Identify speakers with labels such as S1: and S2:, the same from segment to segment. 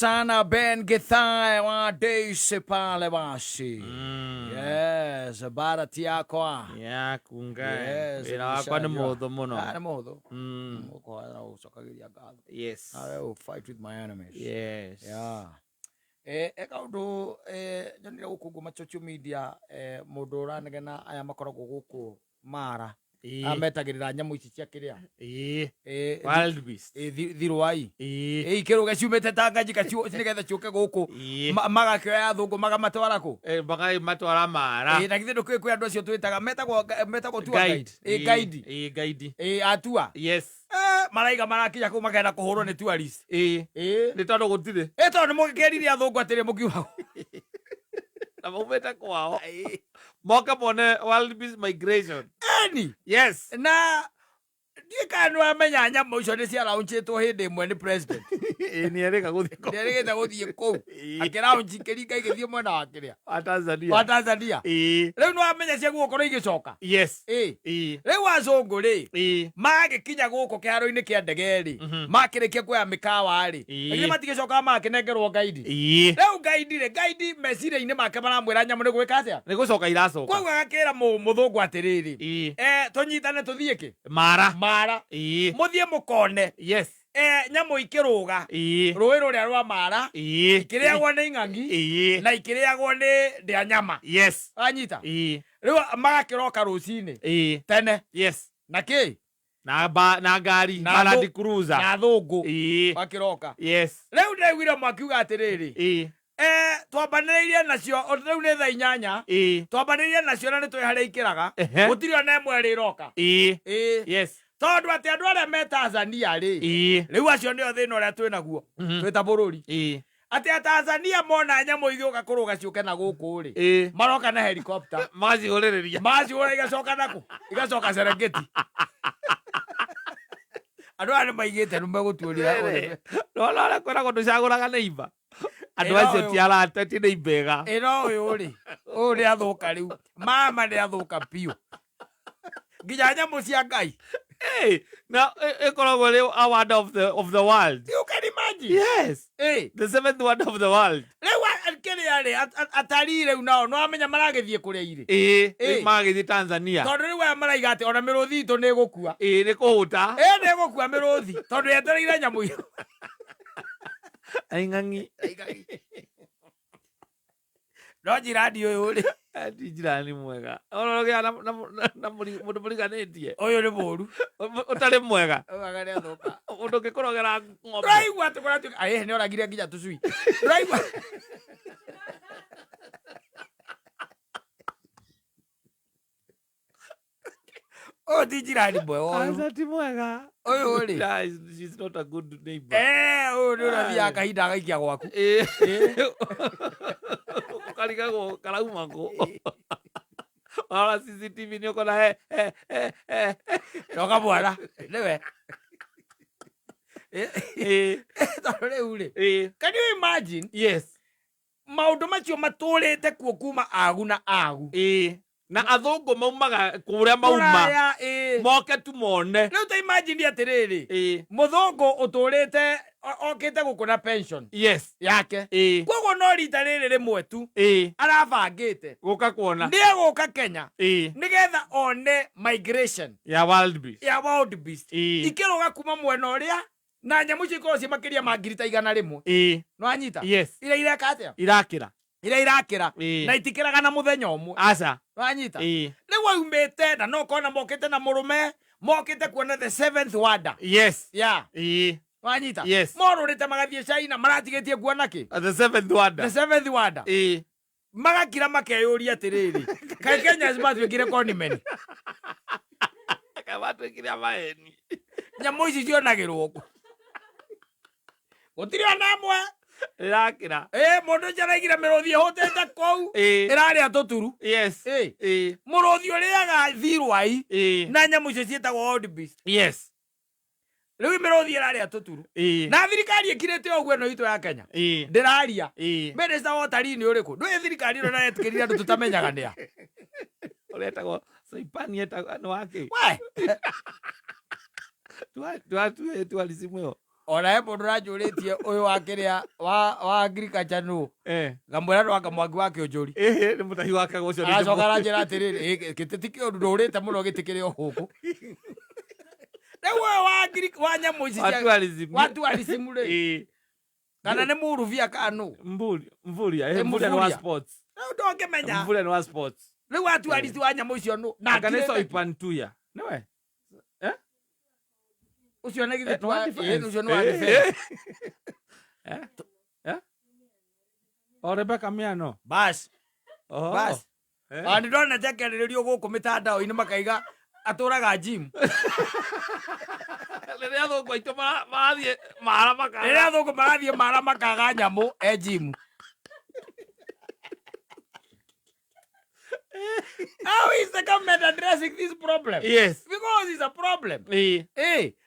S1: Sana Ben Githae wa Daisy pale basi. Yes, barati yakwa.
S2: Yaku ngai.
S1: Yes,
S2: Wĩra wakwa nĩ
S1: nĩcajua.
S2: mũhũthũ mũno.
S1: Ah, nĩ mũhũthũ. Gũkũhoya na gũcokagĩria ngatho.
S2: Yes.
S1: I will fight with my enemies.
S2: Yes.
S1: Yeah. E kaũndũ nyonire gũkũ ũguo ma social media, mũndũ ũranegena aya makoragwo gũkũ Mara.
S2: Ĩĩ.
S1: Metagĩrĩra nyamũ ici cia kĩrĩa.
S2: Ĩĩ. Wild beast.
S1: Thirwai.
S2: Ĩĩ.
S1: Ikĩrũge ciumĩte Tanganyika nĩgetha ciũke gũkũ.
S2: Ĩĩ.
S1: Magakĩoya athũngũ magamatwara kũ?
S2: Magamatwara Mara.
S1: Na githĩ ndũkĩũĩ kwĩ andũ acio twĩtaga metagwo tour guide. Guide.
S2: Ĩĩ, guide.
S1: Atua.
S2: Yes.
S1: Maraiga marakinya kũu makenda kũhũrwo nĩ tourist.
S2: Ĩĩ. Nĩ tondũ gũtirĩ.
S1: Tondũ nĩ mũgĩkĩrire athũngũ atĩrĩ mũkiuga.
S2: Na maumĩte kwao. Moke mone wild beast migration.
S1: Eni.
S2: Yes.
S1: Na ndiĩ kana nĩ wamenya nyamũ icio nĩ ciaraunchĩtwo hĩndĩ ĩmwe nĩ president.
S2: Ĩĩ, nĩ erĩga gũthiĩ kũu.
S1: Nĩ erĩgĩte gũthiĩ kũu.
S2: Ĩĩ.
S1: Akĩraunchi kĩringa igĩthiĩ mwena wa kĩrĩa.
S2: Wa Tanzania.
S1: Wa Tanzania.
S2: Ĩĩ.
S1: Rĩu nĩ wamenya cia gũkorwo igĩcoka.
S2: Yes.
S1: Ĩĩ.
S2: Ĩĩ.
S1: Rĩu azũngũ rĩ.
S2: Ĩĩ.
S1: Magĩkinya gũkũ kĩharo-inĩ kĩa ndege rĩ. Makĩrĩkia kuoya mĩkawa rĩ.
S2: Ĩĩ.
S1: Lakini matigĩcokaga magakĩnengerwo guide.
S2: Ĩĩ.
S1: Rĩu guide rĩ, guide meciria-inĩ make maramwĩra nyamũ nĩ gwĩka atĩa?
S2: Nĩ gũcoka iracoka.
S1: Koguo agakĩra mũthũngũ atĩrĩrĩ.
S2: Ĩĩ.
S1: Tũnyitane tũthiĩ kĩ?
S2: Mara.
S1: Mara.
S2: Ĩĩ.
S1: Mũthiĩ mũkone.
S2: Yes.
S1: Nyamũ ikĩrũga.
S2: Ĩĩ.
S1: Rũĩ rũrĩa rwa Mara.
S2: Ĩĩ.
S1: Ikĩrĩagwo nĩ ing'ang'i.
S2: Ĩĩ.
S1: Na ikĩrĩagwo nĩ ndĩa nyama.
S2: Yes.
S1: Wanyita?
S2: Ĩĩ.
S1: Rĩu magakĩroka rũcinĩ.
S2: Ĩĩ.
S1: Tene.
S2: Yes.
S1: Na kĩ?
S2: Na ba, na ngari,
S1: Na
S2: na Land Cruiser.
S1: Na thũngũ.
S2: Ĩĩ.
S1: Makĩroka.
S2: Yes.
S1: Rĩu ndaiguire makiuga atĩrĩrĩ.
S2: Ĩĩ.
S1: Twambanĩrĩirie nacio, rĩu nĩ thaa 8.
S2: Ĩĩ.
S1: Twambanĩrĩirie nacio na nĩ tũĩ harĩa ikĩraga.
S2: Ehe.
S1: Gũtirĩ ona ĩmwe ĩrĩ ĩroka.
S2: Ĩĩ.
S1: Ĩĩ.
S2: Yes.
S1: Tondũ atĩ andũ arĩa me Tanzania rĩ.
S2: Ĩĩ.
S1: Rĩu acio nĩo thĩna ũrĩa twĩ naguo. Twĩ ta bũrũri.
S2: Ĩĩ.
S1: Atĩ Atanzania mona nyamũ igĩũka kũrũga ciũke na gũkũ rĩ.
S2: Ĩĩ.
S1: Maroka na helicopter.
S2: Magacihũrĩrĩria.
S1: Magacihũra igacoka nakũ? Igacoka Serengeti. Andũ aya nĩ maigĩte nĩ megũtuonia ũrĩa.
S2: Nĩwona ũrĩa kwĩragwo ndũcagũraga neighbor. Andũ
S1: Ĩno
S2: acio
S1: ũyũ.
S2: ti arata, ti neighbor ega.
S1: Ĩno ũyũ rĩ, ũyũ nĩ athũka rĩu. Mama nĩ athũka biũ. Nginya nyamũ cia Ngai.
S2: Hey, na ĩkoragwo ĩrĩ a wonder of the world.
S1: You can imagine.
S2: Yes.
S1: Hey.
S2: The seventh wonder of the world.
S1: Rĩu kĩrĩa rĩ, atarii rĩu nao nĩ wamenya maragĩthiĩ kũrĩa irĩ.
S2: Ĩĩ,
S1: Ĩĩ.
S2: magĩthiĩ Tanzania.
S1: Tondũ rĩu aya maraiga atĩ ona mĩrũthi itũ nĩ ĩgũkua.
S2: Ĩĩ, nĩ kũhũta.
S1: Ĩĩ, nĩ ĩgũkua mĩrũthi tondũ yetereire nyamũ icio.
S2: Aing'ang'i.
S1: No njirani ũyũ rĩ.
S2: Ti njirani mwega. Ona ũgĩa na mũndũ mũriganĩtie.
S1: Ũyũ nĩ mũũru.
S2: Ũtarĩ mwega.
S1: Ũyũ anga nĩ athũka.
S2: Mũndũ ũngĩkũrogera ng'ombe.
S1: Ndũraigua atĩ kũratuĩka, aĩ, nĩ oragire nginya tũcui. Ndũraigua. Ũyũ ti njirani mwega ũyũ.
S2: Aca ti mwega.
S1: Ũyũ rĩ.
S2: Nah, she's not a good neighbor.
S1: Ũyũ nĩ ũrĩa ũthiaga kahinda agaikia gwaku.
S2: Ũkarigagwo karauma kũ. Warora CCTV nĩ ũkona he, he, he, he.
S1: Na ũkamwara. Nĩwe. Tondũ rĩu rĩ. Can you imagine?
S2: Yes.
S1: Maũndũ macio matũrĩte kuo kuma agu na agu.
S2: Ĩĩ. Na athũngũ maumaga kũrĩa mauma.
S1: Kũraya, ĩĩ.
S2: Moke tu mone.
S1: Rĩu ta imagine atĩrĩrĩ.
S2: Ĩĩ.
S1: Mũthũngũ ũtũrĩte, okĩte gũkũ na pension.
S2: Yes.
S1: Yake.
S2: Ĩĩ.
S1: Koguo no rita rĩrĩ rĩmwe tu.
S2: Ĩĩ.
S1: Arabangĩte.
S2: Gũka kuona.
S1: Nĩ egũka Kenya.
S2: Ĩĩ.
S1: Nĩgetha one migration.
S2: Ya wild beast.
S1: Ya wild beast.
S2: Ĩĩ.
S1: Ikĩrũga kuma mwena ũrĩa na nyamũ icio ikoragwo ciĩ makĩria ma ngiri ta igana rĩmwe.
S2: Ĩĩ.
S1: Nĩwanyita?
S2: Yes.
S1: Iria ireka atĩa?
S2: Irakĩra.
S1: Iria irakĩra.
S2: Ĩĩ.
S1: Na itikĩraga na mũthenya ũmwe.
S2: Aca.
S1: Nĩwanyita?
S2: Ĩĩ.
S1: Rĩu aumĩte na no ũkona mokĩte na mũrũme, mokĩte kuona the seventh wonder.
S2: Yes.
S1: Yeah.
S2: Ĩĩ.
S1: Nĩwanyita?
S2: Yes.
S1: Morũrĩte magathiĩ China, maratigĩtie kuona kĩ?
S2: The seventh wonder.
S1: The seventh wonder.
S2: Ĩĩ.
S1: Magakira makeyũria atĩrĩrĩ, kaĩ Kenyans matuĩkire conmen?
S2: Kaĩ matuĩkire a maheni.
S1: Nyamũ ici cionagĩrwo kũ? Gũtirĩ ona ĩmwe.
S2: Ĩrakĩra.
S1: Ĩĩ, mũndũ ũcio araigire mĩrũthi ĩhũtĩte kũu.
S2: Ĩĩ.
S1: Ĩrarĩa tũturu.
S2: Yes.
S1: Ĩĩ.
S2: Ĩĩ.
S1: Mũrũthi ũrĩaga thirwai.
S2: Ĩĩ.
S1: Na nyamũ icio ciĩtagwo wild beast.
S2: Yes.
S1: Rĩu mĩrũthi ĩrarĩa tũturu.
S2: Ĩĩ.
S1: Na thirikari ĩkirĩte ũguo ĩno itũ ya Kenya.
S2: Ĩĩ.
S1: Ndĩraria.
S2: Ĩĩ.
S1: Minister wa ũtarii nĩ ũrĩkũ? Ndũĩ thirikari ĩno na yetĩkĩrire andũ tũtamenyaga nĩa.
S2: Ũretagwo Saipani etagwo nĩ wakĩ?
S1: We.
S2: Tuarisimu ĩyo.
S1: Ona he mũndũ ũranjũrĩtie ũyũ wa kĩrĩa wa agriculture nũ. Ngamwĩra ndwanga Mwangi wa Kĩũnjũri.
S2: Ĩhĩ, nĩ mũtahi wa kagũ ũcio nĩ
S1: Aracoka
S2: njũĩ.
S1: aranjĩra atĩrĩrĩ, "Ĩ, gĩtĩ ti kĩũru ndũrĩte mũno gĩtĩ kĩrĩ o gũkũ." Rĩu ũyũ wa nyamũ ici
S2: Wa tourism.
S1: Wa tourism rĩ. Kana nĩ Muruvia kana nũ?
S2: Mvurya,
S1: Ĩ,
S2: Mvurya nĩ wa
S1: Mvurya.
S2: sports.
S1: Rĩu ndũngĩmenya.
S2: Mvurya nĩ wa sports.
S1: Rĩu wa tourist wa nyamũ icio nũ? Na
S2: Anga nĩ
S1: akirĩte.
S2: Soipan Tuya. Nĩwe?
S1: Ũcio nĩ githĩ
S2: Nĩ wa defense.
S1: ũcio nĩ wa defense.
S2: O Rebecca Miano.
S1: Bas.
S2: Oh.
S1: Bas. Ona nĩ ndona njekererio gũkũ mĩtandao-inĩ makaiga atũraga gym.
S2: Rĩrĩa athũngũ aitũ marathiĩ mara makaga.
S1: Rĩrĩa athũngũ marathiĩ mara makaga nyamũ e gym. How is the government addressing this problem?
S2: Yes.
S1: Because it's a problem.
S2: Ĩĩ.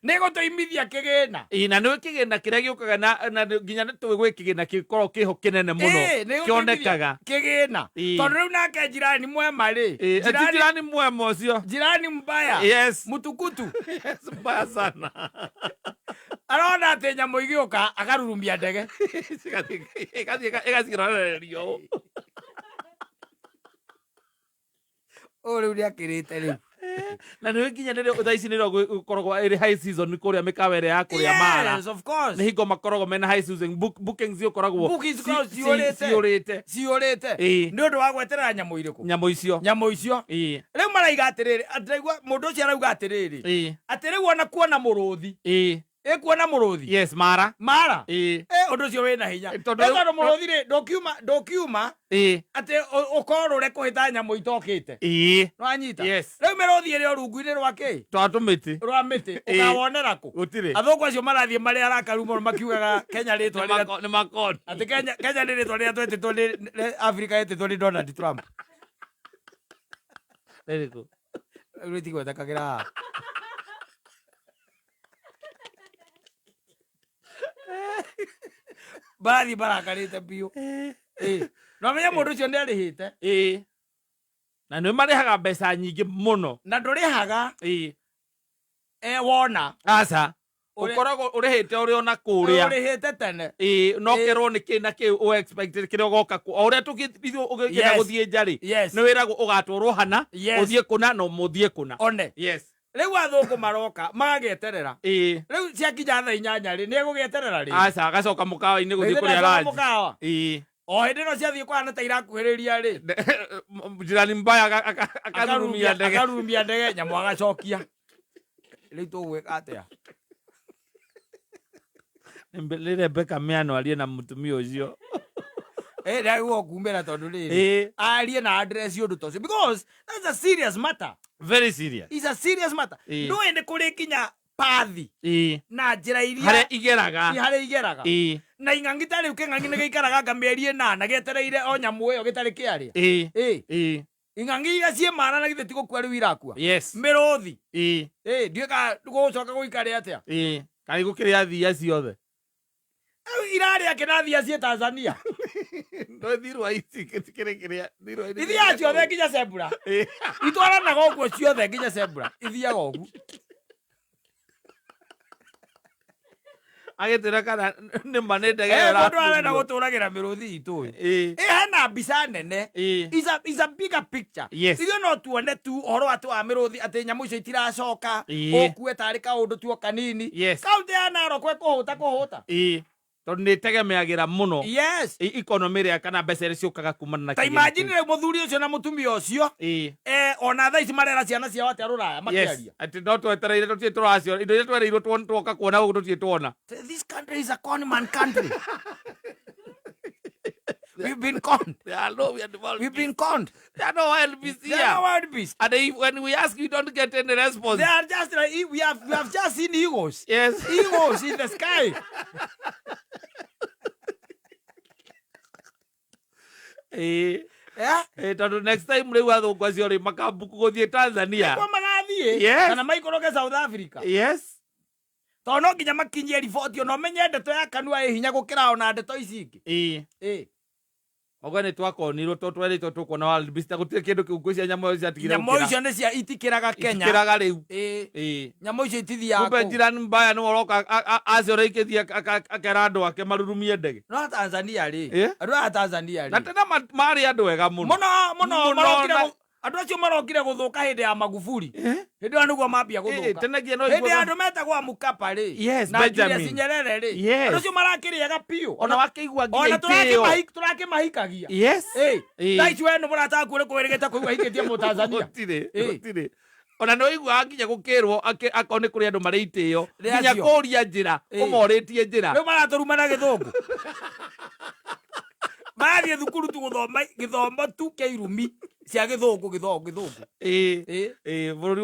S1: Nĩ gũtũimithia kĩgĩna.
S2: Ĩĩ, na nĩ kĩgĩna kĩrĩa gĩũkaga na nginya nĩ tũĩ gwĩ kĩgĩna kĩkoragwo kĩho kĩnene mũno
S1: Ĩĩ, nĩ gũtũimithia
S2: kĩonekaga.
S1: kĩgĩna.
S2: Ĩĩ.
S1: Tondũ rĩu nake jirani mwema rĩ.
S2: Ĩĩ, ati jirani mwema ũcio.
S1: Jirani mbaya.
S2: Yes.
S1: Mutukutu.
S2: Yes, mbaya sana.
S1: Arona atĩ nyamũ igĩũka akarurumia ndege.
S2: Cigathiĩ ĩgacirorererio ũũ.
S1: Ũyũ rĩu nĩakĩrĩte rĩu.
S2: Na nĩ nginya nĩrĩo thaa ici nĩrĩo gũkoragwo ĩrĩ high season kũrĩa mĩkawa ĩrĩa ya kũrĩa mara.
S1: Yes, of course.
S2: Nĩ hingo makoragwo mena high season bookings ikoragwo
S1: Bookings ikoragwo ciyũrĩte.
S2: ciyũrĩte.
S1: Ciyũrĩte.
S2: Ĩĩ.
S1: Nĩ ũndũ wa gweterera nyamũ irĩkũ?
S2: Nyamũ icio.
S1: Nyamũ icio.
S2: Ĩĩ.
S1: Rĩu maraiga atĩrĩrĩ, ndĩraigua mũndũ ũcio arauga atĩrĩrĩ.
S2: Ĩĩ.
S1: Atĩ rĩu ona kuona mũrũthi.
S2: Ĩĩ.
S1: Ĩ kuona mũrũthi.
S2: Yes, mara.
S1: Mara.
S2: Ĩĩ.
S1: Ũndũ ũcio wĩna hinya.
S2: Tondũ
S1: Ĩ, tondũ mũrũthi rĩ, ndũkiuma
S2: Ĩĩ.
S1: atĩ ũkorũre kũhĩta nyamũ itokĩte.
S2: Ĩĩ.
S1: Nĩwanyita?
S2: Yes.
S1: Rĩu mĩrũthi ĩrĩ o rungu-inĩ rwa kĩ?
S2: Twa tũmĩtĩ.
S1: Rwa mĩtĩ.
S2: Ĩĩ.
S1: Ũkawonera kũ?
S2: Gũtirĩ.
S1: Athũngũ acio marathiĩ marĩ arakaru mũno makiugaga Kenya rĩtwa rĩrĩa
S2: Nĩ makoni.
S1: atĩ Kenya nĩ rĩtwa rĩrĩa twetĩtwo nĩ Africa yetĩtwo nĩ Donald Trump.
S2: Rĩrĩkũ?
S1: Rĩu rĩtigwetekagĩra haha. Marathiĩ marakarĩte biũ. Ĩĩ. Na ũmenye mũndũ ũcio nĩ arĩhĩte.
S2: Ĩĩ. Na nĩ marĩhaga mbeca nyingĩ mũno.
S1: Na ndũrĩhaga
S2: Ĩĩ.
S1: wona.
S2: Aca. Ũkoragwo ũrĩhĩte ũrĩ ona kũrĩa.
S1: Ũrĩhĩte tene.
S2: Ĩĩ, no kerwo nĩ kĩ na kĩ ũ expect kĩrĩa ũgoka kũ. O ũrĩa tũgĩthiĩ ũgĩkĩenda
S1: Yes.
S2: gũthiĩ nja rĩ.
S1: Yes.
S2: Nĩ wĩragwo ũgatwarwo hana,
S1: Yes.
S2: ũthiĩ kũna na mũthiĩ kũna.
S1: One.
S2: Yes.
S1: Rĩu athũngũ maroka magagĩeterera.
S2: Ĩĩ.
S1: Rĩu ciakinya thaa inyanya rĩ, nĩ egũgĩeterera rĩ.
S2: Aca, agacoka mũkawa-inĩ gũthiĩ
S1: Rĩu
S2: kũrĩa
S1: ndacoka
S2: lunch.
S1: mũkawa.
S2: Ĩĩ.
S1: O hĩndĩ ĩno ciathiĩ kũhana ta irakuhĩrĩria rĩ.
S2: Jirani mbaya akarurumia ndege.
S1: Akarurumia ndege nyamũ agacokia. Rĩu tũgwĩka atĩa?
S2: Nĩ Rebecca Miano arie na mũtumia ũcio.
S1: Nĩagĩrĩirwo kumĩra tondũ rĩrĩ.
S2: Ĩĩ.
S1: Arie na address ũndũ ta ũcio because that's a serious matter.
S2: Very serious.
S1: It's a serious matter.
S2: Ĩĩ.
S1: Ndũĩ nĩ kũrĩ nginya pathi
S2: Ĩĩ.
S1: na njĩra iria
S2: Harĩa igeraga.
S1: harĩa igeraga.
S2: Ĩĩ.
S1: Na ing'ang'i ta rĩu kĩng'ang'i nĩ gĩikaraga anga mĩeri ĩnana gĩetereire o nyamũ ĩyo gĩtarĩ kĩarĩa.
S2: Ĩĩ.
S1: Ĩĩ.
S2: Ĩĩ.
S1: Ing'ang'i iria ciĩ mara na githĩ ti gũkua rĩu irakua.
S2: Yes.
S1: Mĩrũthi.
S2: Ĩĩ.
S1: Ĩĩ, ndiũĩ kana gũgũcoka gũikare atĩa.
S2: Ĩĩ. Kana igũkĩrĩa thia ciothe.
S1: Rĩu irarĩa kĩnathia ciĩ Tanzania.
S2: No thirwa ici cikĩrĩ kĩrĩa thirwa ici.
S1: Ithiaga ciothe nginya Zebra.
S2: Ĩĩ.
S1: Itwaranaga ũguo ciothe nginya Zebra. Ithiaga ũguo.
S2: Agĩtwĩra kana nĩ ma nĩ ndege ĩyo
S1: Mũndũ arenda
S2: ĩrakurio.
S1: gũtũragĩra mĩrũthi itũ ĩ.
S2: Ĩĩ.
S1: Ĩ hena mbica nene.
S2: Ĩĩ.
S1: Is a bigger picture.
S2: Yes.
S1: Ithuĩ no tuone tu ũhoro atĩ wa mĩrũthi atĩ nyamũ icio itiracoka.
S2: Ĩĩ.
S1: Ũkue tarĩ kaũndũ tu o kanini.
S2: Yes.
S1: Kaũntĩ ya Narok ĩkũhũta kũhũta.
S2: Ĩĩ. Tondũ nĩ ĩtegemeagĩra mũno.
S1: Yes.
S2: Economy ĩrĩa kana mbeca iria ciũkaga kumana na
S1: Ta
S2: kĩgĩna
S1: imagine
S2: kĩu.
S1: rĩu mũthuri ũcio na mũtumia ũcio.
S2: Ĩĩ.
S1: Ona thaa ici marera ciana ciao atĩa rũraya
S2: Yes.
S1: makĩaria.
S2: Atĩ no twetereire tũtirĩ tũracio indo iria twereirwo tuoka kuona gũkũ tũtirĩ tuona.
S1: This country is a con man country. We've been conned.
S2: There are no we are devolved.
S1: We've been conned.
S2: There are no wild beasts
S1: There are no
S2: here.
S1: wild beasts.
S2: And if, when we ask, you don't get any response.
S1: They are just like we have just seen eagles.
S2: Yes.
S1: Eagles in the sky.
S2: Ĩĩ.
S1: Yeah.
S2: Ĩĩ, tondũ next time rĩu athũngũ acio rĩ makambuku gũthiĩ Tanzania.
S1: Kwa marathiĩ
S2: Yes.
S1: kana maikũrũke South Africa.
S2: Yes.
S1: Tondũ no nginya makinyie riboti ona ũmenye ndeto ya kanua ĩ hinya gũkĩra ona ndeto ici ingĩ.
S2: Ĩĩ.
S1: Ĩĩ.
S2: Mauga nĩ twakonirwo to twerĩtwo tũkuona World Beast na gũtirĩ kĩndũ kĩu ngwĩciria nyamũ ĩyo ciatigire
S1: Nyamũ
S2: gũkĩra.
S1: icio nĩ cia itikĩraga Kenya.
S2: Itikĩraga rĩu.
S1: Ĩĩ.
S2: Ĩĩ.
S1: Nyamũ icio itithiaga
S2: Kumbe
S1: kũu.
S2: jirani mbaya nĩwe ũroka aciora ikĩthiĩ akera andũ ake marurumie ndege.
S1: No Tanzania rĩ,
S2: Ĩĩ.
S1: andũ aya Tanzania
S2: Na
S1: rĩ,
S2: tena marĩ andũ ega mũno.
S1: mũno mũno
S2: Mũno
S1: marokire
S2: na-
S1: andũ acio marokire gũthũka hĩndĩ ya Magufuli.
S2: Eh?
S1: Hĩndĩ ĩyo nĩguo mambia
S2: Ĩĩ,
S1: gũthũka.
S2: tene nginya no
S1: Hĩndĩ ya
S2: iguaga-
S1: andũ metagwo Mkapa rĩ,
S2: Yes,
S1: na Julius
S2: Benjamin.
S1: Nyerere rĩ,
S2: Yes.
S1: andũ acio marakĩrĩaga biũ.
S2: Ona wakĩigua nginya
S1: Ona
S2: itĩo.
S1: tũrakĩmahikagia.
S2: Yes.
S1: Ĩĩ.
S2: Ĩĩ.
S1: Thaa ici we nĩ mũrata waku ũrĩkũ wĩrĩgĩte kũigua ahikĩtie Mũtanzania?
S2: Gũtirĩ,
S1: Ĩĩ.
S2: gũtirĩ. Ona nĩ ũiguaga nginya gũkĩrwo akorwo nĩ kũrĩ andũ marĩ itĩo
S1: Nĩ
S2: nginya
S1: acio.
S2: kũria njĩra
S1: Ĩĩ.
S2: ũmorĩtie njĩra.
S1: Rĩu maratũruma na gĩthũngũ. Marathiĩ thukuru tu gũthoma gĩthomo tu kĩa irumi cia gĩthũngũ gĩthũngũ gĩthũngũ.
S2: Ĩĩ.
S1: Ĩĩ.
S2: Ĩĩ, bũrũri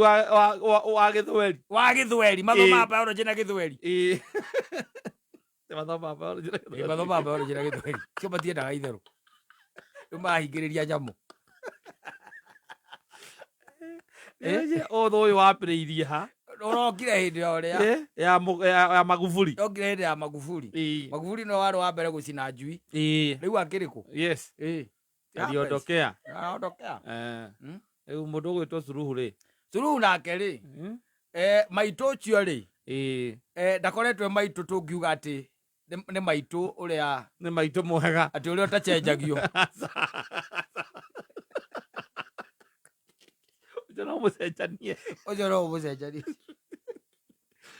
S2: wa gĩthweri.
S1: Wa gĩthweri mathomaga
S2: Ĩĩ.
S1: biology na gĩthweri.
S2: Ĩĩ. Mathomaga biology na
S1: Ĩĩ,
S2: gĩthweri.
S1: mathomaga biology na gĩthweri. Cio matiendaga itherũ. Rĩu marahingĩrĩria nyamũ.
S2: Ĩĩ, ũthũ ũyũ wambĩrĩirie ha?
S1: Ũrokire hĩndĩ ya ũrĩa.
S2: Ĩĩ, ya Magufuli.
S1: Ũrokire hĩndĩ ya Magufuli.
S2: Ĩĩ.
S1: Magufuli nĩwe warĩ wa mbere gũcina njui.
S2: Ĩĩ.
S1: Rĩu akĩrĩ kũ?
S2: Yes.
S1: Ĩĩ.
S2: Aliondokea.
S1: Araondokea.
S2: Eh.
S1: Mm.
S2: Rĩu mũndũ ũgwĩtwo Suluhu rĩ.
S1: Suluhu nake rĩ, maitũ ũcio rĩ,
S2: Ĩĩ.
S1: Ndakoretwo e maitũ tũngiuga atĩ nĩ maitũ ũrĩa
S2: Nĩ maitũ mwega.
S1: atĩ ũrĩa ũtacenjagio.
S2: Ũcio no mũcenjanie.
S1: Ũcio no ũmũcenjanie.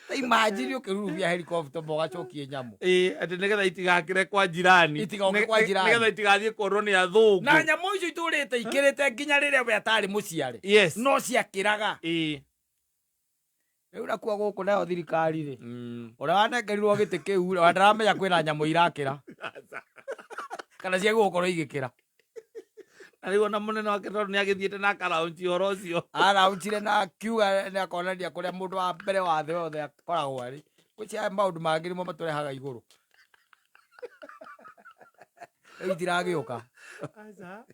S1: Ta imagine ũkĩrurumia helicopter ma ũgacokie nyamũ.
S2: Ĩĩ, atĩ nĩgetha itigakĩre kwa jirani.
S1: Itigoke kwa jirani.
S2: Nĩgetha itigathiĩ kuonwo nĩ athũngũ.
S1: Na nyamũ icio itũrĩte ikĩrĩte nginya rĩrĩa we atarĩ mũciare.
S2: Yes.
S1: No ciakĩraga.
S2: Ĩĩ.
S1: Rĩu nakuo gũkũ nayo thirikari rĩ,
S2: Mm.
S1: ũrĩa wanengerirwo gĩtĩ kĩu rĩ, ona ndaramenya kwĩna nyamũ irakĩra. Kana ciagĩgũkorwo igĩkĩra.
S2: Na rĩu ona mũnene wake tondũ nĩagĩthiĩte na akaraũnji ũhoro ũcio.
S1: Araunjire na akiuga nĩ akonania kũrĩa mũndũ wa mbere wa thĩ yothe akoragwo arĩ. Gwĩciria maũndũ mangĩ nĩmo matũrehaga igũrũ. Rĩu itiragĩũka.
S2: Aca.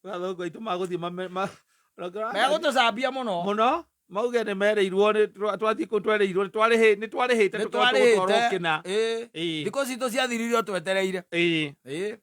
S2: Athũngũ aitũ magũthiĩ
S1: Megũtũcambia mũno.
S2: mũno mauge nĩ merĩirwo nĩ twathiĩ kũu twerĩirwo nĩ twarĩhĩte
S1: Nĩ
S2: tũkorwo tũgũtwarwo
S1: twarĩhĩte.
S2: kĩna.
S1: Ĩĩ.
S2: Ĩĩ.
S1: Thikũ citũ ciathirire o twetereire.
S2: Ĩĩ.
S1: Ĩĩ.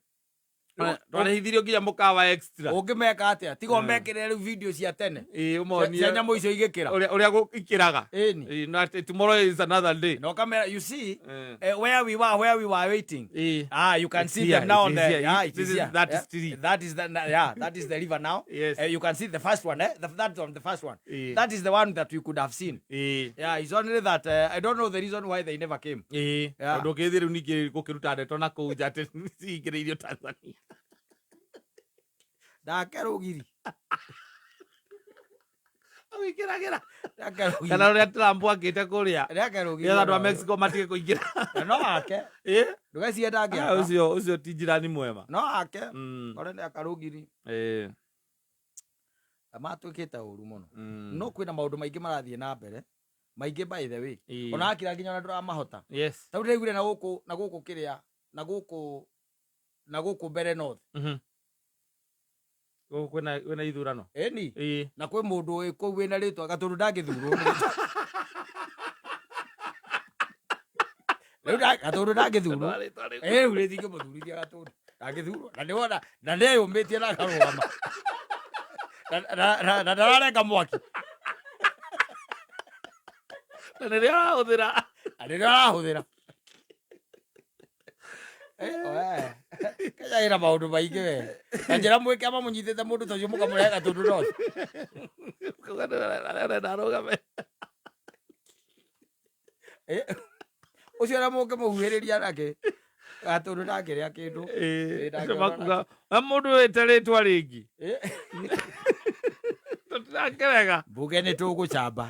S2: Twarĩhithirio nginya mũkawa extra.
S1: Ũngĩmeka atĩa? Tiga
S2: Mm.
S1: ũmekĩre rĩu video cia tene.
S2: Ĩĩ
S1: Cia
S2: ũmonie
S1: cia nyamũ icio igĩkĩra.
S2: ũrĩa ikĩraga.
S1: Ĩni.
S2: Ĩĩ, na atĩ tomorrow is another day.
S1: Na ũkamera you see
S2: Eh.
S1: where we were waiting.
S2: Ĩĩ.
S1: Ah, you can
S2: It's
S1: see
S2: here,
S1: them now
S2: it
S1: on
S2: is
S1: the
S2: here.
S1: yeah, it
S2: This
S1: is
S2: is-
S1: here.
S2: that
S1: yeah.
S2: is tree.
S1: That is the yeah, that is the river now.
S2: Yes.
S1: You can see the first one, eh? That's on the first one.
S2: Ĩĩ.
S1: That is the one that we could have seen.
S2: Ĩĩ.
S1: Yeah, it's only that I don't know the reason why they never came.
S2: Ĩĩ.
S1: Yeah.
S2: Tondũ ũkĩthiĩ rĩu ningĩ gũkĩruta ndeto na kũu nja atĩ cingĩrĩirio Tanzania.
S1: Ndake rũgiri.
S2: Agĩkĩragĩra.
S1: Ndake rũgiri.
S2: Kana ũrĩa Trump akĩte kũrĩa.
S1: Ndake rũgiri.
S2: Nĩgetha andũ a Mexico matige kũingĩra.
S1: No ake.
S2: Ĩĩ.
S1: Ndũgecirie
S2: Ah,
S1: ndangĩaka.
S2: ũcio ti jirani mwema.
S1: No ake.
S2: Mm.
S1: Kore nĩ aka rũgiri.
S2: Ĩĩ.
S1: Matuĩkĩte ũru mũno.
S2: Mm.
S1: No kwĩna maũndũ maingĩ marathiĩ na mbere. Maingĩ by the way.
S2: Ĩĩ.
S1: Ona akira nginya ona ndũramahota.
S2: Yes.
S1: Tau ndĩraiguire na gũkũ na gũkũ kĩrĩa na gũkũ na gũkũ mbere north.
S2: Mhm. Gũkũ kwĩna ithurano.
S1: Ĩni.
S2: Ĩĩ.
S1: Na kwĩ mũndũ wĩ kũu wĩna rĩtwa gatũndũ ndangĩthurwo. Rĩu gatũndũ ndangĩthurwo. Ĩ rĩu rĩtingĩmũthurithia gatũndũ. Ndangĩthurwo. Na nĩwona na nĩeyũmĩtie na akarũgama. Na ndararenga mwaki.
S2: Na nĩrĩo arahũthĩra.
S1: Na nĩrĩo arahũthĩra. Eh, we. Kenya ĩna maũndũ maingĩ we. Na njĩra mwĩke ama mũnyitĩte mũndũ ta ũcio mũkamũrehe gatũndũ north.
S2: Kuga nĩ arũgame.
S1: Eh, ũcio ona mũngĩmũhuhĩrĩria nake gatũndũ ndangĩrĩa kĩndũ.
S2: Ĩĩ.
S1: Ĩĩ,
S2: Acio
S1: ndangĩona
S2: makuga "We mũndũ wĩte rĩtwa rĩngĩ.
S1: Eh,
S2: Tũtirakĩrega.
S1: Mbuge nĩ tũgũcamba.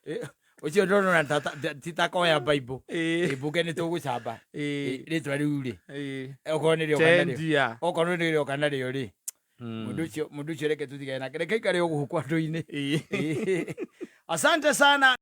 S1: Eh, ũcio ndonona ti ta koya Bible.
S2: Ĩĩ.
S1: Eh, mbuge nĩ tũgũcamba.
S2: Ĩĩ.
S1: Rĩtwa rĩu rĩ.
S2: Ĩĩ.
S1: Okorwo nĩ rĩoka narĩo.
S2: Cenjia.
S1: Okorwo nĩ rĩoka narĩo rĩ.
S2: Mm.
S1: Mũndũ ũcio reke tũtigane nake. Reke aikare o gũkũ andũ-inĩ.
S2: Ĩĩ.
S1: Asante sana.